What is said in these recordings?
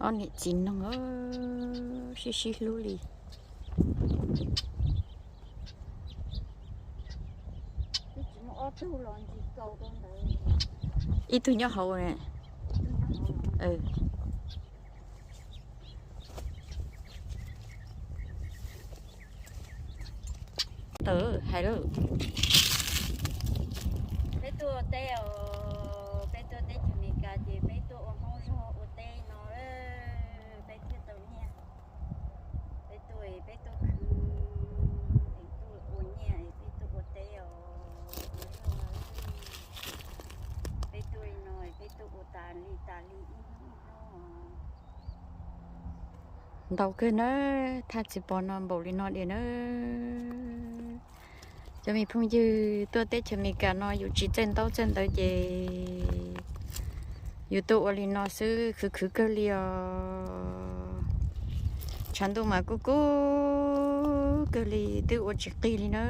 Ob niam txiv noog sib sib hlub li. Ib tug nyob hauv. Tawm hais lawm. Peb tuaj teb os, peb tuaj teb chaws Amelikas ces peb tuaj ua Hmoob zog ua teb no. Peb thiaj tau nyiaj. Peb tuaj, peb tuaj khwv, peb tuaj ua nyiaj, peb tuaj ua teb os. Peb tuaj li no, peb tuaj ua tas li tas li ib hnub ib hnub. Ntau kawg na, thaj txiv pos no npaum li no diam na. Cov me phooj ywg, tuaj teb chaws Amelikas no yus tsis txawj ntaub txawj ntawv ces yus tuaj ua li no xwb, khwv khwv kawg li os. Tshav ntuj mas kub kub kawg li, twb ua tsis qig li na.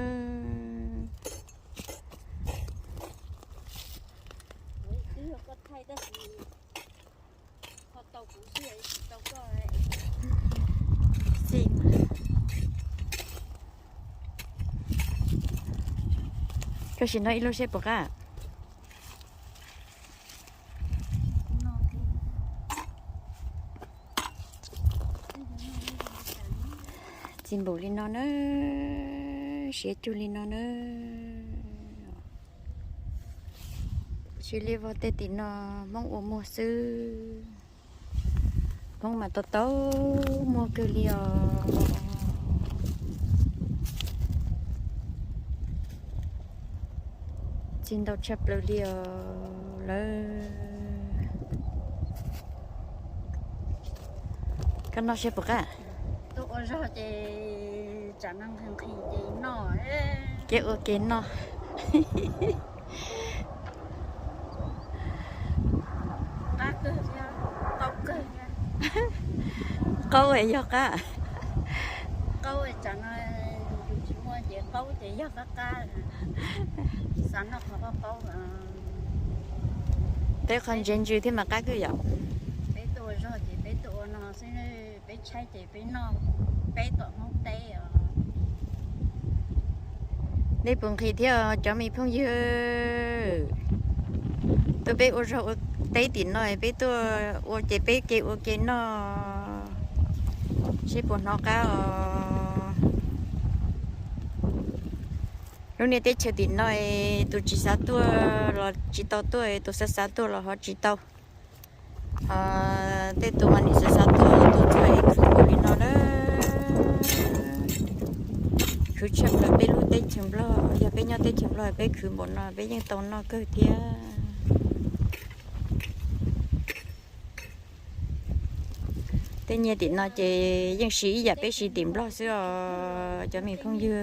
Koj sim noj ib lub seb puas qab. Txiv npaum li no na, siav cuag li no na. Tsis li vog tej tim no Hmoob ua muag xwb. Hmoob mas tau tau muag kawg li os. Txiv ntau tshaj plaws li os lawm. Koj noj seb puas qab. Tuaj ua zog ces tsam no nqhis nqhis ces noj, kev ua kev noj. Qab kawg thiab, qaub kawg thiab. Qaub es yog qab. Qaub es tsam no yus tsis muaj ces qaub ces yog qab qab. Xav noj qhov qaub qaub. Peb qhov ntse ntsws thiab mas qab kawg yom. Peb tuaj ua zog ces peb tuaj ua no xwb, peb tshaib ces peb noj, peb tom Hmoob teb os. Nej puas nqhis thiab cov me phooj ywg? Tuaj peb ua zog ua teb tim no, peb tuaj ua ces peb kev ua kev noj, seb puas hnov qab os. Lub niag teb chaws tim no, tus tsis xav tuaj los tsis tau tuaj, tus xav xav tuaj los ho tsis tau. Ho tej tus mas nim xav xav tuaj, tuaj txog es khwv npaum li no na. Khwv tshaj plaws peb lub teb chaws Nplog, yog peb nyob teb chaws Nplog peb khwv npaum no peb yeej tau noj kawg thiab. Tej nyiaj tim no ces yeej siv ib yam peb siv tim Nplog xwb os cov me phooj ywg.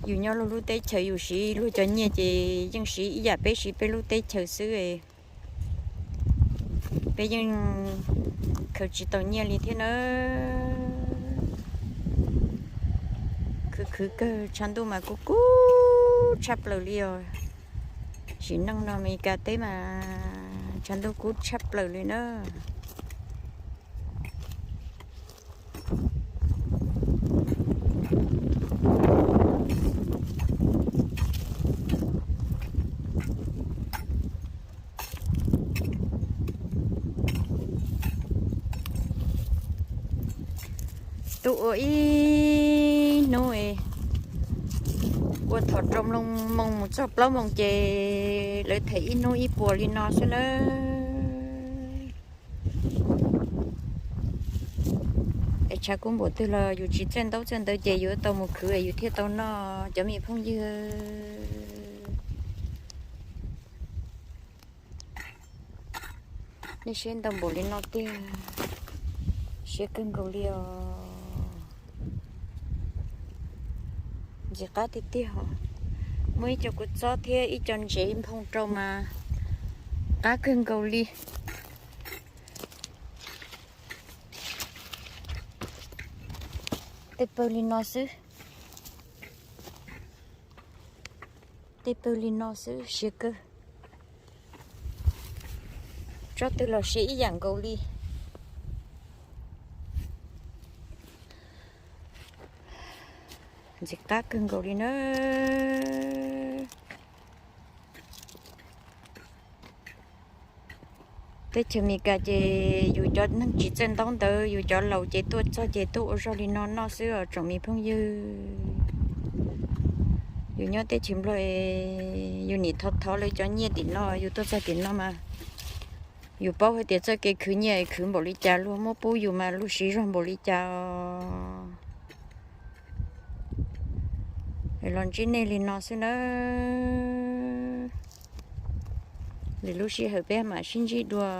Yus nyob luag lub teb chaws yus siv luag cov nyiaj ces yeej siv ib yam peb siv peb lub teb chaws xwb. Peb yeej khaws tsis tau nyiaj li thiab na. Khwv khwv kawg, tshav ntuj mas kub kub tshaj plaws li os. Sim neej no Amelikas teb mas tshav ntuj kub tshaj plaws li na. Tuaj ua ib hnub, ua thaum rau moos mus txog plaub moos ces lawv them ib hnub ib puas li no xwb nawb. Es tshav kub npaum twg los yus tsis txawj ntaub txawj ntawv ces yuav tau mus khwv yus thiaj tau noj cov me phooj ywg. Nej saib ntau npaum li no tiag, siab kawg nkaus li os. Ntxim qab tiag tiag os. Muaj ib co kua txob thiab ib co ntsev nphoo rau mas qab kawg nkaus li. Tej pawg li no xwb. Tej pawg li no xwb siab kawg. Tsob twg los siab ib yam nkaus li. Ntxim qab kawg nkaus li na. Teb chaws Amelikas ces yus cov neeg tsis txawj ntaub ntawv, yus cov laus ces tuaj txog ces tuaj ua zog li no noj xwb os tsoom me phooj ywg. Yus nyob teb chaws Nplog, yus nim thov thov lawv cov nyiaj tim no, yus tuaj txog tim no mas yus paub hais tias txoj kev khwv nyiaj khwv npaum li cas, luag muab pub yus mas luag siv zog npaum li cas os. Los ntsib nej li no xwb nawb. Lwm lub sij hawm peb mam sib ntsib dua.